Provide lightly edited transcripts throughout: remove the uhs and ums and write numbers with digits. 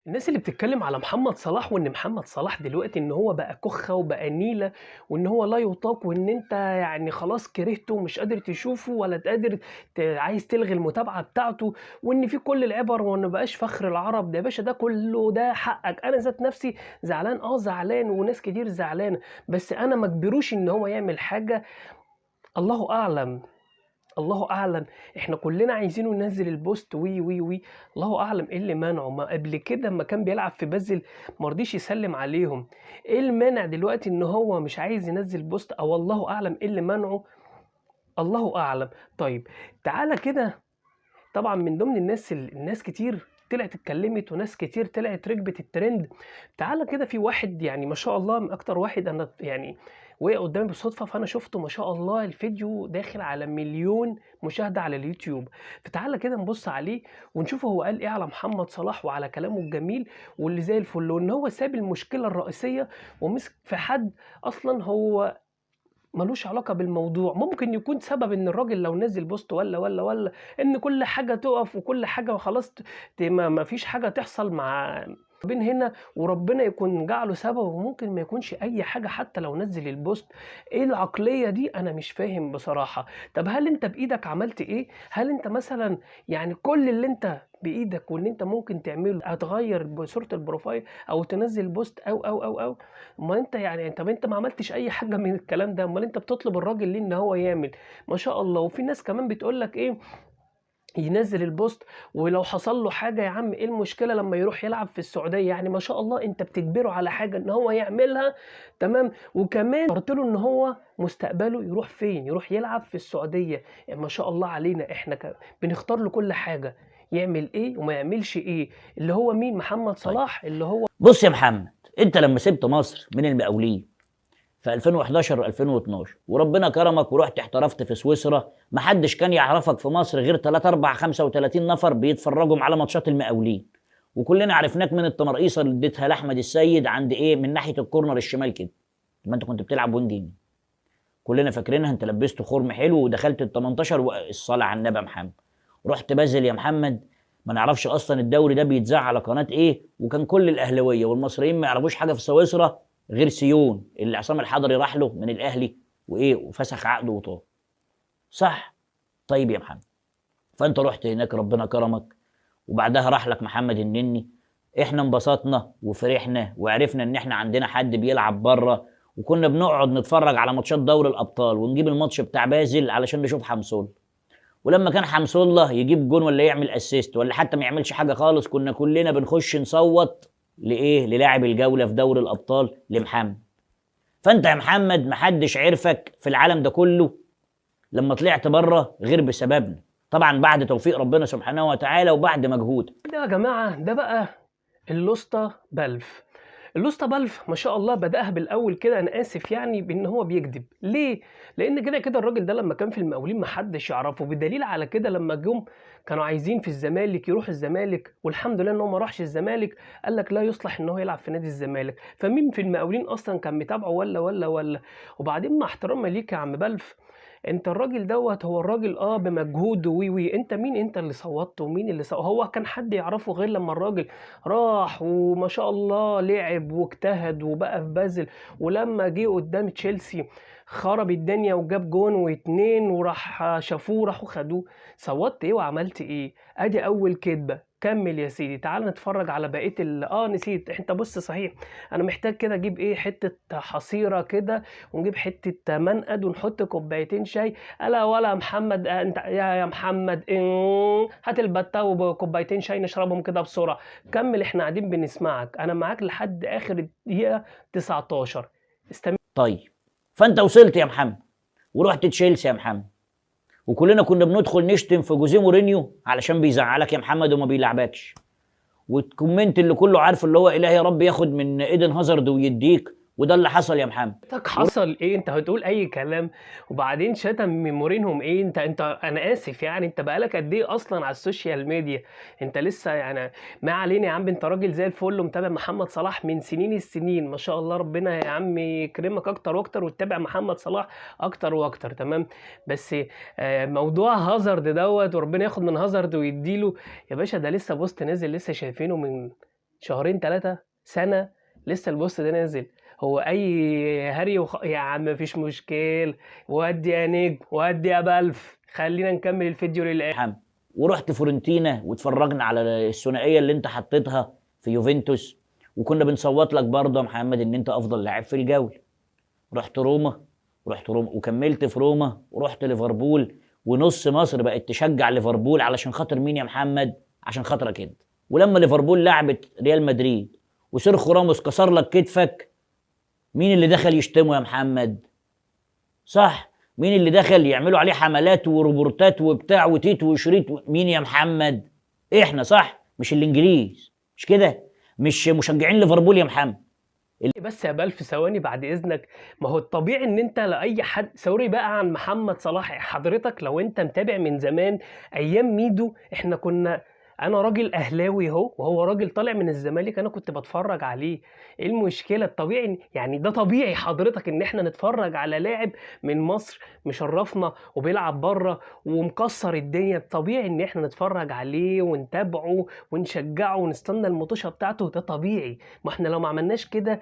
الناس اللي بتتكلم على محمد صلاح وان محمد صلاح دلوقتي ان هو بقى كخة وبقى نيلة وان هو لا يطاق وان انت يعني خلاص كرهته ومش قادر تشوفه ولا قادر عايز تلغي المتابعة بتاعته وان في كل العبر وان مبقاش فخر العرب. ده يا باشا ده كله ده حقك. انا ذات نفسي زعلان، زعلان وناس كتير زعلانة، بس انا ما اجبروش ان هو يعمل حاجة. الله اعلم، الله اعلم، احنا كلنا عايزينه ينزل ال post وي وي وي، الله اعلم ايه اللي مانعة. ما قبل كده اما كان بيلعب في بازل ما رضيش يسلم عليهم، ايه المانع دلوقتي ان هو مش عايز ينزل post؟ او الله اعلم ايه اللي مانعة، الله اعلم. طيب تعالى كده، طبعا من ضمن الناس كتير طلعت اتكلمت وناس كتير طلعت ركبت الترند. تعالى كده، في واحد يعني ما شاء الله اكتر واحد انا يعني وقع قدامي بالصدفة فانا شفته ما شاء الله الفيديو داخل على 1,000,000 مشاهده على اليوتيوب. فتعالى كده نبص عليه ونشوف هو قال ايه على محمد صلاح وعلى كلامه الجميل واللي زي الفل، وان هو ساب المشكلة الرئيسية ومسك في حد اصلا هو ملوش علاقة بالموضوع. ممكن يكون سبب ان الراجل لو نزل post ولا ولا ولا ان كل حاجة تقف وكل حاجة وخلاص، ما فيش حاجة تحصل مع بين هنا، وربنا يكون جعله سبب، وممكن ما يكونش اي حاجة حتى لو نزل ال post. ايه العقلية دي؟ انا مش فاهم بصراحة. طب هل انت بايدك عملت ايه؟ هل انت مثلا يعني كل اللي انت بايدك واللي انت ممكن تعمله هتغير صورة ال profile او تنزل post او او او او ما انت يعني طب انت ما عملتش اي حاجة من الكلام ده، امال انت بتطلب الراجل ليه ان هو يعمل؟ ما شاء الله. وفي ناس كمان بتقول لك ايه، ينزل ال post ولو حصل له حاجة يا عم ايه المشكلة لما يروح يلعب في السعودية؟ يعني ما شاء الله انت بتجبره على حاجة ان هو يعملها، تمام، وكمان قلت له ان هو مستقبله يروح فين؟ يروح يلعب في السعودية. يعني ما شاء الله علينا، احنا بنختار له كل حاجة، يعمل ايه وما يعملش ايه. اللي هو مين؟ محمد صلاح. اللي هو بص يا محمد، انت لما سبت مصر من المقاولين في 2011 و2012 وربنا كرمك ورحت احترفت في سويسرا، محدش كان يعرفك في مصر غير 3 4 35 نفر بيتفرجوا على ماتشات المقاولين، وكلنا عرفناك من التمرقيصه اللي اديتها لاحمد السيد عند ايه، من ناحية ال corner الشمال كده، ما انت كنت بتلعب wing يمين، كلنا فاكرينها. انت لبست خرم حلو ودخلت ال 18 والصلاة على النبي يا محمد. رحت بازل يا محمد، ما نعرفش اصلا الدوري ده بيتذاع على قناة ايه، وكان كل الاهلاوية والمصريين ما يعرفوش حاجة في سويسرا غير سيون اللي عصام الحضري راح له من الاهلي وايه وفسخ عقده وطار. صح؟ طيب يا محمد، فانت رحت هناك ربنا كرمك، وبعدها راح لك محمد النني. احنا انبسطنا وفرحنا وعرفنا ان احنا عندنا حد بيلعب بره، وكنا بنقعد نتفرج على ماتشات دوري الابطال ونجيب الماتش بتاع بازل علشان نشوف حمصول. ولما كان حمصولة يجيب جون ولا يعمل assist ولا حتى ما يعملش حاجة خالص، كنا كلنا بنخش نصوت لايه؟ للاعب الجولة في دوري الابطال لمحمد. فانت يا محمد محدش عرفك في العالم ده كله لما طلعت بره غير بسببنا، طبعا بعد توفيق ربنا سبحانه وتعالى وبعد مجهود. ده يا جماعة ده بقى اللوستا بلف. اللوستا بلف ما شاء الله بدأها بالأول كده، أنا آسف يعني بإن هو بيكذب. ليه؟ لأن كده كده الراجل ده لما كان في المقاولين ما حدش يعرفه، بدليل على كده لما جم كانوا عايزين في الزمالك يروح الزمالك، والحمد لله إن هو ما راحش الزمالك، قال لك لا يصلح إن هو يلعب في نادي الزمالك. فمين في المقاولين أصلا كان متابعه ولا ولا ولا؟ وبعدين مع احترامي ليك يا عم بلف، انت الراجل دوت هو الراجل بمجهوده وي وي، انت مين؟ انت اللي صوتته ومين اللي صوت؟ هو كان حد يعرفه غير لما الراجل راح وما شاء الله لعب واجتهد وبقى في بازل، ولما جه قدام تشيلسي خرب الدنيا وجاب جون واتنين وراح شافوه راحوا خدوه. صوتت ايه وعملت ايه؟ ادي اول كدبه. كمل يا سيدي، تعال نتفرج على بقية ال نسيت. انت بص صحيح انا محتاج كده اجيب ايه، حتة حصيره كده ونجيب حتة منقد ونحط كوبايتين شاي. الا ولا محمد، انت يا محمد إيه؟ هات البته وكوبايتين شاي نشربهم كده بسرعة. كمل، احنا قاعدين بنسمعك، انا معاك لحد اخر الدقيقة 19. استمر. طيب فانت وصلت يا محمد ورحت تشيلسي يا محمد، وكلنا كنا بندخل نشتم في جوزيه مورينيو علشان بيزعلك يا محمد وما بيلعبكش، وال comment اللي كله عارف اللي هو إله يا رب ياخد من ايدن هازارد ويديك، وده اللي حصل يا محمد. حصل ايه؟ انت هتقول اي كلام. وبعدين شتم من مورينهم ايه؟ انت انا اسف يعني، انت بقالك قد ايه اصلا على ال social media؟ انت لسه يعني ما علينا يا عم، انت راجل زي الفل ومتابع محمد صلاح من سنين السنين ما شاء الله، ربنا يا عم يكرمك اكتر واكتر وتتابع محمد صلاح اكتر واكتر، تمام. بس موضوع هازارد دوت وربنا ياخد من هازارد ويديله يا باشا، ده لسه post نازل لسه شايفينه من شهرين، 3، سنة، لسه ال post ده نازل. هو أي هري يا عم مفيش مشكلة، ودي يا نجم، ودي يا بلف، خلينا نكمل الفيديو للآخر. محمد. ورحت فورنتينا واتفرجنا على الثنائية اللي انت حطيتها في يوفنتوس، وكنا بنصوت لك برضه يا محمد ان انت افضل لاعب في الجولة. رحت روما، رحت روما وكملت في روما، ورحت ليفربول، ونص مصر بقت تشجع ليفربول علشان خاطر مين يا محمد؟ عشان خاطرك انت. ولما ليفربول لعبت ريال مدريد وسيرخو راموس كسر لك كتفك، مين اللي دخل يشتمه يا محمد؟ صح، مين اللي دخل يعملوا عليه حملات وروبورتات وبتاع وتيت وشريط؟ مين يا محمد؟ احنا، صح؟ مش الانجليز، مش كده؟ مش مشجعين ليفربول يا محمد. بس يا بلف ثواني بعد اذنك، ما هو الطبيعي ان انت لاي حد، sorry بقى عن محمد صلاح، حضرتك لو انت متابع من زمان ايام ميدو، احنا كنا، انا راجل اهلاوي اهو وهو راجل طالع من الزمالك، انا كنت بتفرج عليه. ايه المشكلة؟ الطبيعي يعني ده طبيعي حضرتك ان احنا نتفرج على لاعب من مصر مشرفنا وبيلعب بره ومكسر الدنيا، الطبيعي ان احنا نتفرج عليه ونتابعه ونشجعه ونستنى المطوشه بتاعته، ده طبيعي. ما احنا لو ما عملناش كده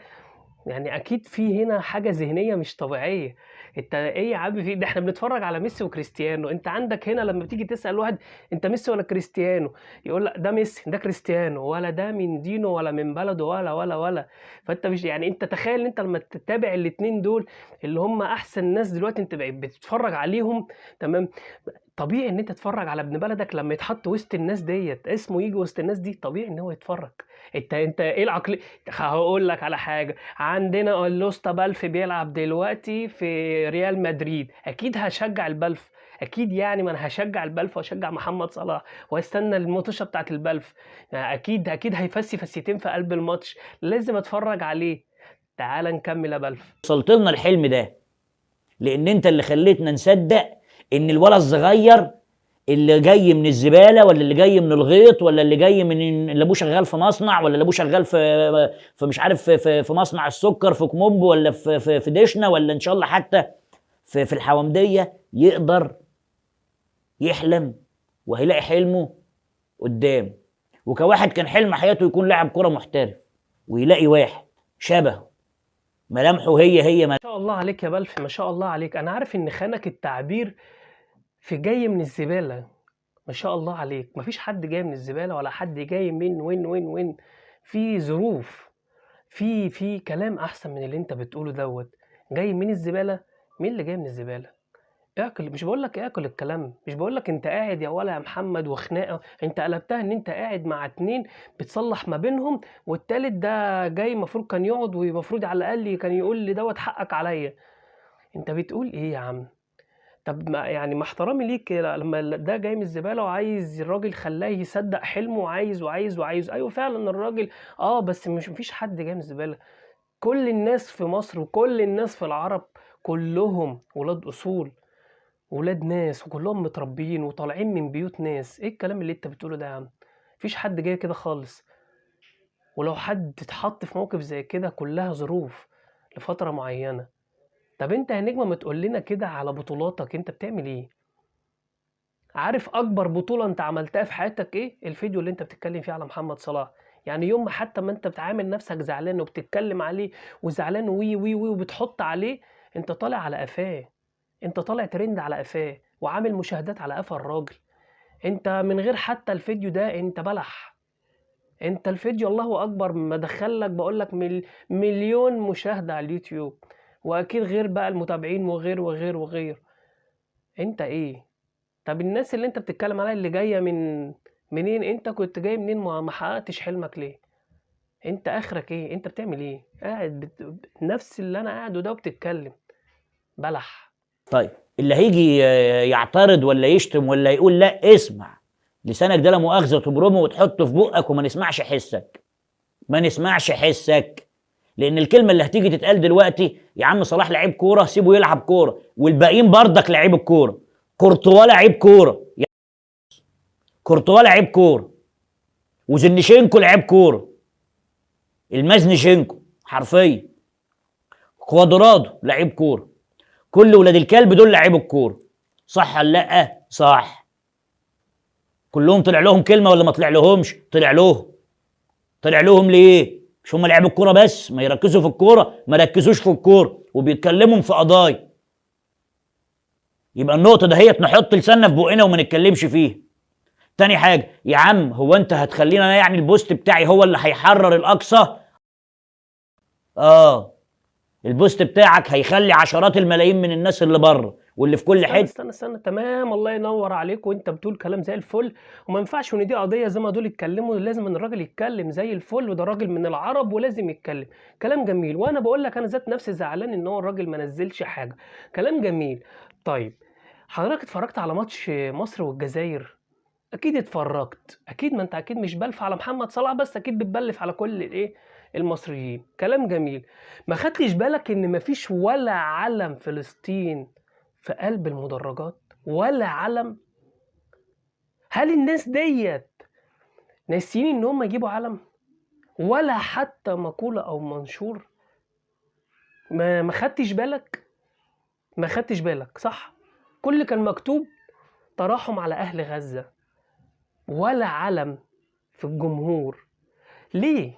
يعني اكيد في هنا حاجة ذهنية مش طبيعية. انت ايه يا عم في ده؟ احنا بنتفرج على ميسي وكريستيانو، انت عندك هنا لما بتيجي تسال واحد انت ميسي ولا كريستيانو، يقول لك ده ميسي ده كريستيانو، ولا ده من دينه ولا من بلده ولا ولا ولا. فانت مش يعني انت تخيل ان انت لما تتابع الاتنين دول اللي هم احسن ناس دلوقتي انت بقيت بتتفرج عليهم، تمام؟ طبيعي ان انت تتفرج على ابن بلدك لما يتحط وسط الناس ديت، اسمه يجي وسط الناس دي، طبيعي ان هو يتفرج. انت ايه العقل؟ هقول لك على حاجة، عندنا اللوستا بلف بيلعب دلوقتي في ريال مدريد، اكيد هشجع البلف، اكيد يعني ما انا هشجع البلف واشجع محمد صلاح واستنى المطوشه بتاعت البلف، يعني اكيد اكيد هيفسي فسيتين في قلب الماتش، لازم اتفرج عليه. تعال نكمل يا بلف. وصلت لنا الحلم ده لان انت اللي خليتنا نصدق ان الولد الصغير اللي جاي من الزبالة ولا اللي جاي من الغيط ولا اللي جاي من اللي ابوه شغال في مصنع ولا اللي ابوه شغال في مش عارف في مصنع السكر في كومومبو ولا في دشنا ولا ان شاء الله حتى في الحوامديه، يقدر يحلم وهيلاقي حلمه قدامه. وكواحد كان حلم حياته يكون لاعب كره محترف، ويلاقي واحد شبهه ملامحه هي هي. ما شاء الله عليك يا بلف، ما شاء الله عليك. انا عارف ان خانك التعبير في جاي من الزبالة، ما شاء الله عليك. مفيش حد جاي من الزبالة ولا حد جاي من وين وين وين، في ظروف، في كلام احسن من اللي انت بتقوله دوت. جاي من الزبالة؟ مين اللي جاي من الزبالة؟ اعقل، مش بقول لك اعقل الكلام، مش بقول لك انت قاعد يا ولا يا محمد وخناقه، انت قلبتها ان انت قاعد مع اتنين بتصلح ما بينهم، والتالت ده جاي المفروض كان يقعد ومفروض على الاقل كان يقول لي دوت حقك عليا. انت بتقول ايه يا عم؟ طب ما يعني مع احترامي ليك، لما ده جاي من الزبالة وعايز الراجل خلاه يصدق حلمه وعايز وعايز وعايز، ايوه فعلا الراجل بس مش مفيش حد جاي من الزبالة. كل الناس في مصر وكل الناس في العرب كلهم ولاد اصول، ولاد ناس، وكلهم متربيين وطالعين من بيوت ناس. ايه الكلام اللي انت بتقوله ده يا عم؟ مفيش حد جاي كده خالص، ولو حد اتحط في موقف زي كده كلها ظروف لفترة معينة. طب انت يا نجمة ما تقول لنا كده على بطولاتك، انت بتعمل ايه؟ عارف اكبر بطولة انت عملتها في حياتك ايه؟ الفيديو اللي انت بتتكلم فيه على محمد صلاح. يعني يوم ما حتى ما انت بتعامل نفسك زعلان وبتتكلم عليه وزعلان وي وي وي وبتحط عليه، انت طالع على قفاه، انت طالع ترند على قفاه وعامل مشاهدات على قفا الراجل. انت من غير حتى الفيديو ده انت بلح، انت الفيديو الله اكبر ما دخلك، بقولك مليون مشاهدة على اليوتيوب، واكيد غير بقى المتابعين وغير وغير وغير. انت ايه؟ طب الناس اللي انت بتتكلم عليها اللي جاية من منين؟ انت كنت جاي منين؟ ما حققتش حلمك ليه؟ انت اخرك ايه؟ انت بتعمل ايه؟ قاعد نفس اللي انا قاعدة ده وبتتكلم بلح. طيب اللي هيجي يعترض ولا يشتم ولا يقول لا، اسمع لسانك ده لا مؤاخذة تبرمه وتحطه في بقك وما نسمعش حسك، ما نسمعش حسك. لان الكلمة اللي هتيجي تتقال دلوقتي يا عم صلاح لعيب كورة سيبه يلعب كورة، والباقيين برضك لعيب الكورة، كورتوا لعيب كورة، كورتوا لعيب كورة، وزنشينكو لعيب كورة، المزنشينكو حرفيا، كوادرادو لعيب كورة، كل ولاد الكلب دول لعيب الكورة، صح ولا لا؟ صح. كلهم طلع لهم كلمة ولا ما طلع لهمش؟ طلع لهم، طلع لهم ليه؟ مش هم لعبوا الكورة بس، ما يركزوا في الكورة، ما ركزوش في الكورة وبيتكلموا في قضايا. يبقى النقطة دهيت نحط لساننا في بقنا وما نتكلمش فيها. تاني حاجة يا عم، هو انت هتخلينا انا يعني ال post بتاعي هو اللي هيحرر الاقصى؟ ال post بتاعك هيخلي عشرات الملايين من الناس اللي بره واللي في كل استنى حتة. استنى استنى، تمام، الله ينور عليك، وانت بتقول كلام زي الفل، وما ينفعش ان دي قضية زي ما دول يتكلموا، لازم ان الراجل يتكلم زي الفل، وده راجل من العرب ولازم يتكلم. كلام جميل، وانا بقول لك انا ذات نفسي زعلان ان هو الراجل ما نزلش حاجة. كلام جميل. طيب حضرتك اتفرجت على ماتش مصر والجزائر؟ اكيد اتفرجت، اكيد، ما انت اكيد مش بلف على محمد صلاح بس، اكيد بتبلف على كل الايه المصريين. كلام جميل. ما خدتش بالك ان مفيش ولا علم فلسطين في قلب المدرجات؟ ولا علم؟ هل الناس ديت ناسيين ان هم يجيبوا علم؟ ولا حتى مقولة او منشور؟ ما خدتش بالك؟ ما خدتش بالك، صح؟ كل اللي كان مكتوب تراحم على اهل غزة، ولا علم في الجمهور. ليه؟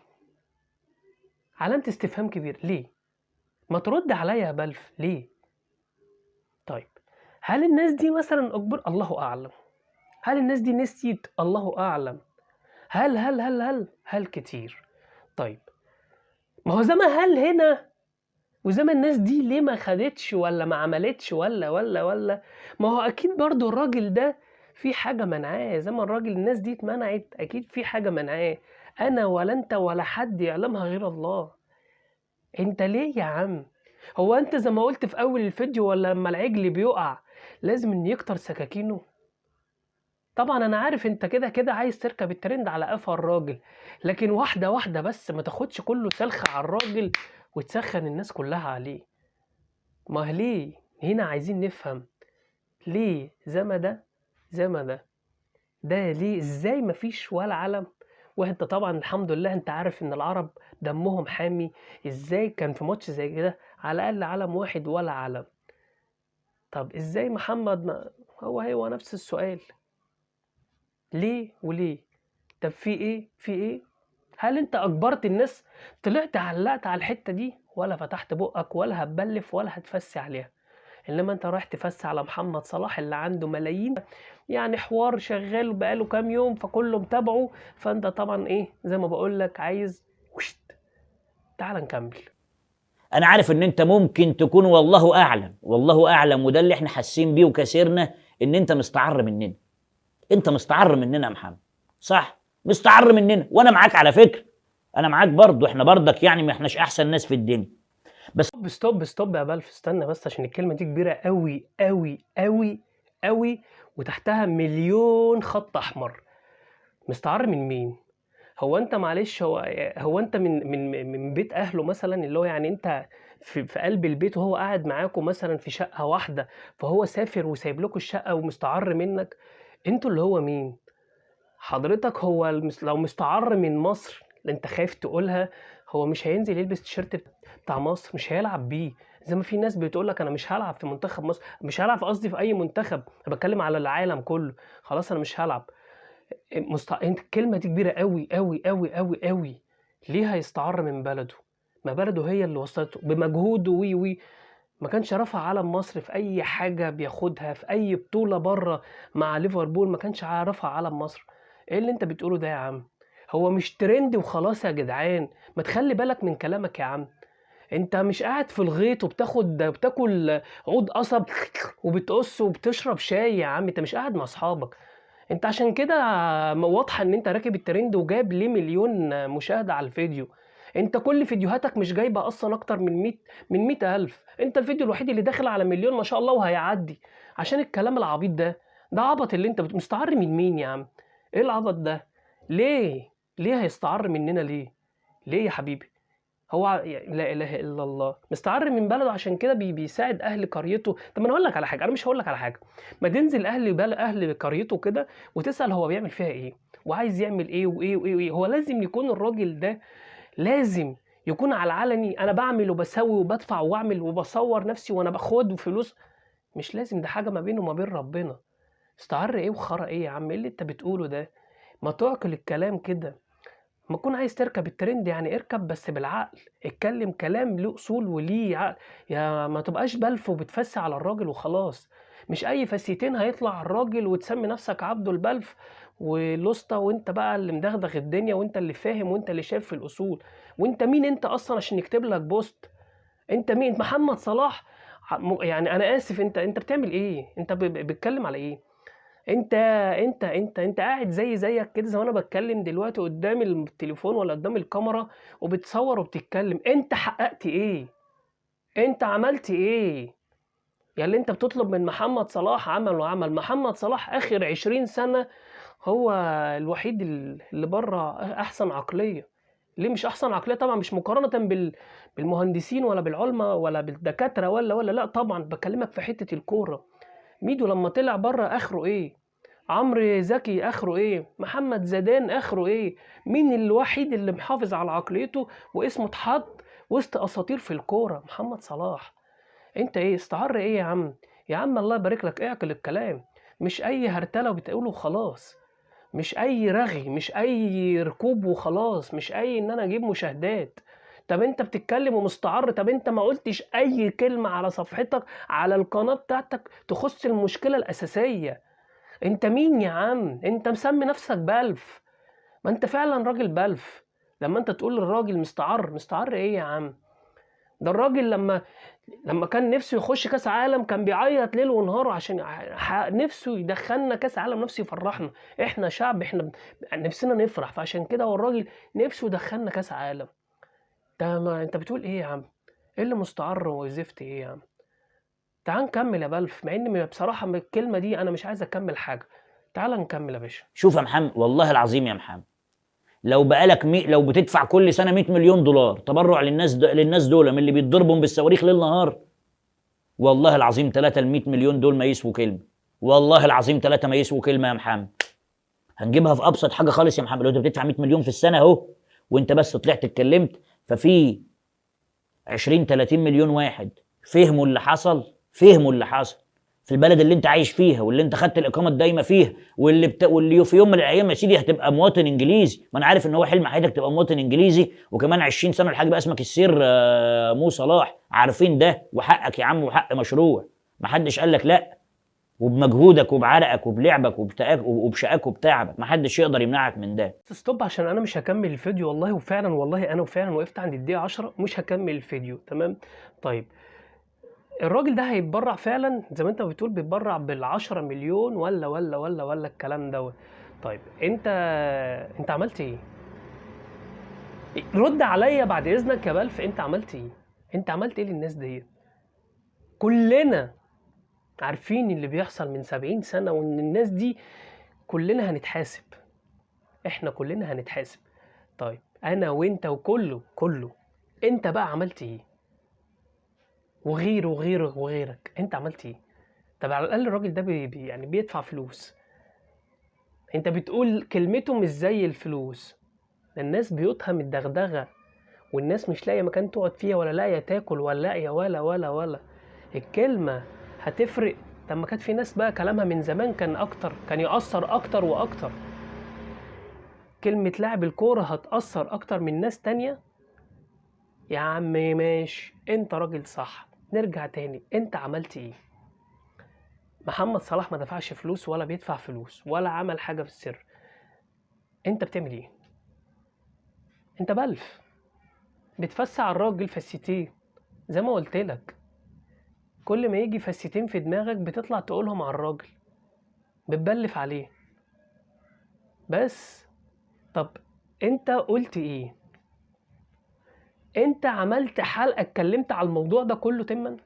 علامة استفهام كبير. ليه؟ ما ترد عليا يا بلف، ليه؟ طيب هل الناس دي مثلا اجبر؟ الله اعلم. هل الناس دي نسيت؟ الله اعلم. هل هل هل هل هل كتير. طيب ما هو زي ما هل هنا وزي ما الناس دي ليه ما خدتش ولا ما عملتش ولا ولا ولا، ما هو اكيد برضو الراجل ده في حاجة منعاه. زي ما الراجل الناس دي اتمنعت، اكيد في حاجة منعاه، انا ولا انت ولا حد يعلمها غير الله. انت ليه يا عم؟ هو انت زي ما قلت في اول الفيديو، ولا لما العجل بيقع لازم ان يكتر سكاكينه؟ طبعا انا عارف انت كده كده عايز تركب الترند على قفا الراجل، لكن واحدة واحدة بس، ما تاخدش كله سلخة على الراجل وتسخن الناس كلها عليه. ما ليه هنا عايزين نفهم ليه زي ما ده زي ما ده ده ليه؟ ازاي مفيش ولا علم؟ وانت طبعا الحمد لله انت عارف ان العرب دمهم حامي، ازاي كان في ماتش زي كده على الاقل علم واحد ولا علم؟ طب ازاي محمد ما هو نفس السؤال، ليه وليه؟ طب في ايه؟ في ايه؟ هل انت اجبرت الناس؟ طلعت علقت على الحتة دي ولا فتحت بقك ولا هتبلف ولا هتفسي عليها؟ انما انت رايح تفسي على محمد صلاح اللي عنده ملايين، يعني حوار شغال بقاله كام يوم فكله متابعه، فانت طبعا ايه زي ما بقول لك عايز وشت. تعال نكمل. انا عارف ان انت ممكن تكون والله اعلم، والله اعلم، وده اللي احنا حاسين بيه وكسرنا، ان انت مستعر مننا. انت مستعر مننا يا محمد، صح؟ مستعر مننا، وانا معاك على فكرة، انا معاك برضو، احنا برضك يعني ما احناش احسن ناس في الدنيا. بس stop stop يا بلف، استنى بس عشان الكلمة دي كبيرة قوي قوي قوي قوي وتحتها مليون خط احمر. مستعر من مين؟ هو انت معلش، هو انت من بيت اهله مثلا، اللي هو يعني انت في قلب البيت وهو قاعد معاكم مثلا في شقه واحدة، فهو سافر وسايب لكم الشقة ومستعر منك؟ انتوا اللي هو مين حضرتك؟ هو لو مستعر من مصر اللي انت خايف تقولها، هو مش هينزل يلبس تيشيرت بتاع مصر، مش هيلعب بيه، زي ما في ناس بتقول لك انا مش هلعب في منتخب مصر، مش هلعب قصدي في اي منتخب، انا بتكلم على العالم كله، خلاص انا مش هلعب. انت الكلمة دي كبيرة قوي قوي قوي قوي قوي. ليه هيستعر من بلده؟ ما بلده هي اللي وصلته بمجهوده، وي وي ما كانش رفع علم مصر في اي حاجة بياخدها في اي بطوله بره مع ليفربول، ما كانش رفع علم مصر. ايه اللي انت بتقوله ده يا عم؟ هو مش ترند وخلاص يا جدعان، ما تخلي بالك من كلامك يا عم. انت مش قاعد في الغيط وبتاكل عود قصب وبتقص وبتشرب شاي يا عم، انت مش قاعد مع اصحابك. انت عشان كده واضحة ان انت راكب الترند وجاب ليه مليون مشاهده على الفيديو. انت كل فيديوهاتك مش جايبه اصلا اكتر من 100,000، انت الفيديو الوحيد اللي داخل على مليون ما شاء الله وهيعدي عشان الكلام العبيط ده. ده عبط اللي انت مستعر من مين يا عم؟ ايه العبط ده؟ ليه؟ ليه هيستعر مننا؟ ليه؟ ليه يا حبيبي؟ هو لا اله الا الله، مستعر من بلده عشان كده بيساعد اهل قريته. طب انا اقول لك على حاجة، انا مش هقول لك على حاجة، ما تنزل اهل قريته كده وتسال هو بيعمل فيها ايه وعايز يعمل ايه وايه وايه وايه. هو لازم يكون الراجل ده لازم يكون على العلني، انا بعمل وبسوي وبدفع واعمل وبصور نفسي وانا باخد فلوس. مش لازم، ده حاجة ما بينه وما بين ربنا. استعر ايه وخرا ايه يا عم؟ ايه اللي انت بتقوله ده؟ ما تعقل الكلام كده، ما تكون عايز تركب الترند يعني اركب بس بالعقل، اتكلم كلام له اصول وليه عقل، يا ما تبقاش بلف وبتفسي على الراجل وخلاص. مش اي فسيتين هيطلع على الراجل وتسمي نفسك عبده البلف والاسطى، وانت بقى اللي مدغدغ الدنيا وانت اللي فاهم وانت اللي شايف في الاصول. وانت مين انت اصلا عشان يكتب لك post؟ انت مين؟ محمد صلاح يعني انا اسف، انت بتعمل ايه؟ انت بتتكلم على ايه؟ انت انت انت انت قاعد زي زيك كده، زي ما انا بتكلم دلوقتي قدام التليفون ولا قدام الكاميرا وبتصور وبتتكلم. انت حققت ايه؟ انت عملت ايه؟ يا اللي انت بتطلب من محمد صلاح عمل وعمل. محمد صلاح اخر 20 سنة هو الوحيد اللي بره احسن عقلية. ليه مش احسن عقلية؟ طبعا مش مقارنة بالمهندسين ولا بالعلماء ولا بالدكاترة ولا لا، طبعا بكلمك في حتة الكورة. ميدو لما طلع بره اخره ايه؟ عمرو زكي اخره ايه؟ محمد زيدان اخره ايه؟ مين الوحيد اللي محافظ على عقليته واسمه اتحط وسط اساطير في الكورة؟ محمد صلاح. انت ايه؟ استعر ايه يا عم؟ يا عم الله يبارك لك، اعقل الكلام. مش اي هرتله بتقوله وخلاص، مش اي رغي، مش اي ركوب وخلاص، مش اي ان انا اجيب مشاهدات. طب انت بتتكلم ومستعر، طب انت ما قلتش اي كلمة على صفحتك على القناة بتاعتك تخص المشكلة الاساسية. انت مين يا عم؟ انت مسمي نفسك بلف، ما انت فعلا راجل بلف. لما انت تقول للراجل مستعر، مستعر ايه يا عم؟ ده الراجل لما كان نفسه يخش كاس عالم كان بيعيط ليل ونهار عشان نفسه يدخلنا كاس عالم، نفسه يفرحنا، احنا شعب، احنا نفسنا نفرح، فعشان كده هو الراجل نفسه يدخلنا كاس عالم. ده ما انت بتقول ايه يا عم؟ ايه اللي مستعر وزفت ايه يا عم؟ تعال نكمل يا بلف، مع ان بصراحة من الكلمة دي انا مش عايز اكمل حاجة. تعال نكمل يا باشا. شوف يا محمد، والله العظيم يا محمد، لو بقالك لو بتدفع كل سنة 100 مليون دولار تبرع للناس دول من اللي بيتضربهم بالصواريخ ليل نهار، والله العظيم 3 ال 100 مليون دول ما يسووا كلمة، والله العظيم 3 ما يسووا كلمة يا محمد. هنجيبها في ابسط حاجة خالص يا محمد. لو انت بتدفع 100 مليون في السنة اهو، وانت بس طلعت اتكلمت، ففي 20 30 مليون واحد فهموا اللي حصل، فهموا اللي حصل في البلد اللي انت عايش فيها واللي انت خدت الاقامة الدايمه فيها، واللي في يوم من الايام يا سيدي هتبقى مواطن انجليزي. ما انا عارف ان هو حلم حياتك تبقى مواطن انجليزي، وكمان 20 سنة الحاج بقى اسمك السير مو صلاح، عارفين ده، وحقك يا عم وحق مشروع، ما حدش قال لك لا، وبمجهودك وبعرقك وبلعبك وبشقاك وبتعبك، ما حدش يقدر يمنعك من ده. stop، عشان انا مش هكمل الفيديو والله، وفعلا والله انا فعلا وقفت عند الدقيقة 10 مش هكمل الفيديو. تمام؟ طيب الراجل ده هيتبرع فعلا زي ما انت بتقول، بيتبرع بال10 مليون ولا ولا ولا ولا الكلام دوت. طيب انت عملت ايه؟ رد عليا بعد اذنك يا بلف، انت عملت ايه؟ انت عملت ايه للناس ديت؟ كلنا عارفين اللي بيحصل من 70 سنة، وان الناس دي كلنا هنتحاسب، احنا كلنا هنتحاسب. طيب انا وانت وكله كله، انت بقى عملت ايه؟ وغيره وغيره وغيرك، انت عملت ايه؟ طب على الاقل الراجل ده يعني بيدفع فلوس، انت بتقول كلمته مش زي الفلوس. ده الناس بيوتها متدغدغه، والناس مش لاقيه مكان تقعد فيها، ولا لاقيه تاكل، ولا لاقيه ولا ولا ولا. الكلمة هتفرق. طب ما كانت في ناس بقى كلامها من زمان كان اكتر، كان يأثر اكتر واكتر. كلمة لاعب الكورة هتأثر اكتر من ناس تانية. يا عم ماشي، انت راجل صح. نرجع تاني، انت عملت ايه؟ محمد صلاح ما دفعش فلوس ولا بيدفع فلوس ولا عمل حاجة في السر. انت بتعمل ايه؟ انت بلف، بتفسع الراجل فسيتيه زي ما قلت لك. كل ما يجي فسيتين في دماغك بتطلع تقولهم على الراجل، بتبلف عليه بس. طب انت قلت ايه؟ انت عملت حلقة اتكلمت على الموضوع ده كله تما؟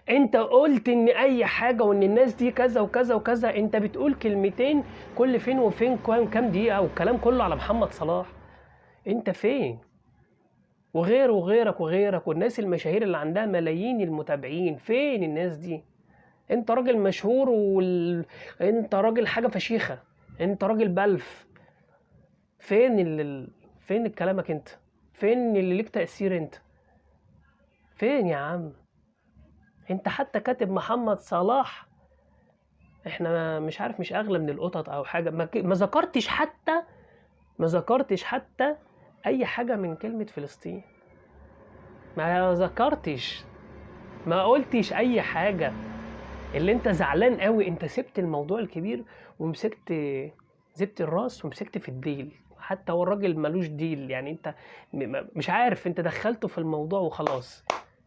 انت قلت ان اي حاجة وان الناس دي كذا وكذا وكذا. انت بتقول كلمتين كل فين وفين، كام دقيقة، والكلام كله على محمد صلاح. انت فين؟ وغيره وغيرك وغيرك، والناس المشاهير اللي عندها ملايين المتابعين، فين الناس دي؟ انت راجل مشهور انت راجل حاجة فشيخة، انت راجل بلف. فين فين كلامك انت؟ فين اللي ليك تأثير انت؟ فين يا عم؟ انت حتى كاتب محمد صلاح احنا مش عارف، مش اغلى من القطط او حاجة، ما ذكرتش حتى ما ذكرتش حتى اي حاجة من كلمة فلسطين، ما ذكرتش، ما قلتش اي حاجة. اللي انت زعلان قوي، انت سبت الموضوع الكبير ومسكت زبت الراس ومسكت في الديل. حتى هو الراجل ملوش ديل، يعني انت مش عارف، انت دخلته في الموضوع وخلاص.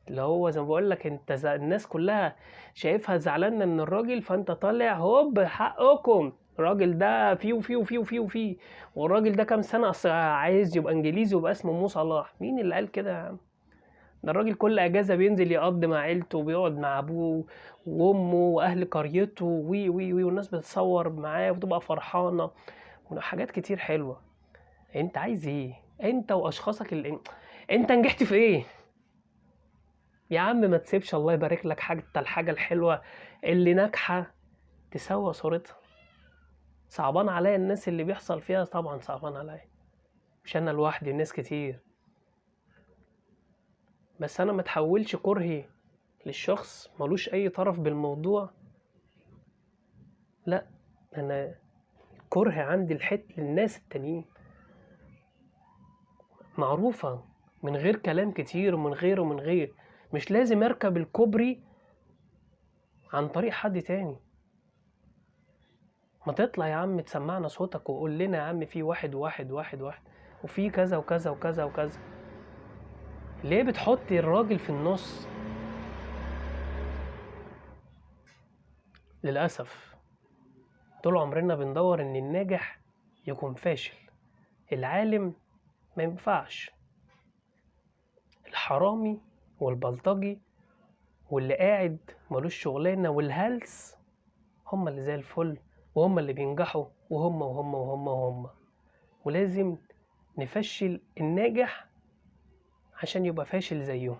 اللي هو زي ما بقول لك، انت الناس كلها شايفها زعلانة من الراجل، فانت طالع هوب حقكم، الراجل ده فيه وفيه وفيه وفيه وفيه، والراجل ده كام سنة اصل عايز يبقى انجليزي ويبقى اسمه مو صلاح. مين اللي قال كده يا عم؟ ده الراجل كل اجازه بينزل يقضي مع عيلته وبيقعد مع ابوه وامه واهل قريته وي وي وي، والناس بتتصور معاه وتبقى فرحانة وحاجات كتير حلوة. انت عايز ايه انت واشخاصك اللي انت نجحت في ايه يا عم؟ ما تسيبش، الله يبارك لك، حتى الحاجة الحلوة اللي ناجحة تسوى صورتها. صعبان عليا الناس اللي بيحصل فيها، طبعا صعبان عليا، مش انا لوحدي، الناس كتير. بس انا ما تحولش كرهي للشخص ملوش اي طرف بالموضوع، لا، انا كره عندي الحت للناس التانيين معروفة من غير كلام كتير ومن غير ومن غير. مش لازم اركب الكوبري عن طريق حد تاني. ما تطلع يا عم تسمعنا صوتك وقول لنا يا عم في واحد واحد واحد واحد وفي كذا وكذا وكذا وكذا. ليه بتحطي الراجل في النص؟ للأسف طول عمرنا بندور ان الناجح يكون فاشل، العالم ما ينفعش، الحرامي والبلطجي واللي قاعد ملوش شغلانة والهلس هم اللي زي الفل وهم اللي بينجحوا وهم وهم وهم وهم. ولازم نفشل الناجح عشان يبقى فاشل زيهم.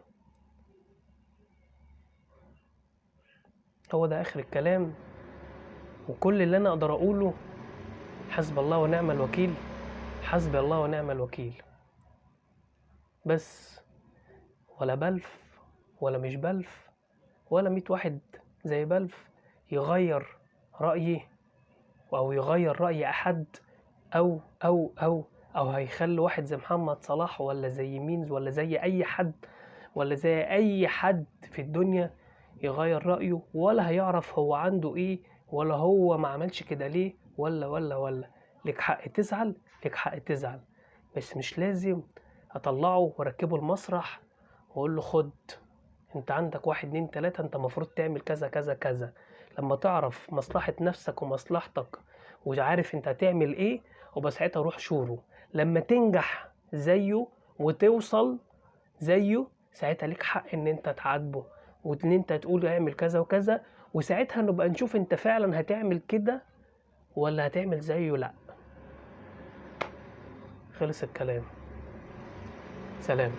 هو ده آخر الكلام، وكل اللي أنا أقدر أقوله حسب الله ونعم الوكيل، حسبي الله ونعم الوكيل. بس ولا بلف ولا مش بلف ولا 100 واحد زي بلف يغير رأيي أو يغير رأي أحد أو أو أو أو هيخلي واحد زي محمد صلاح ولا زي مينز ولا زي أي حد ولا زي أي حد في الدنيا يغير رأيه، ولا هيعرف هو عنده إيه ولا هو ما عملش كده ليه ولا ولا ولا. لك حق تزعل، لك حق تزعل، بس مش لازم أطلعه وأركبه المسرح وأقول له خد أنت عندك 1 2 3، أنت مفروض تعمل كذا كذا كذا. لما تعرف مصلحة نفسك ومصلحتك وعارف أنت هتعمل إيه، وبس ساعتها روح شوره. لما تنجح زيه وتوصل زيه، ساعتها ليك حق ان انت تعاتبه وان انت تقول اعمل كذا وكذا، وساعتها نبقى نشوف انت فعلا هتعمل كده ولا هتعمل زيه. لا، خلص الكلام، سلام.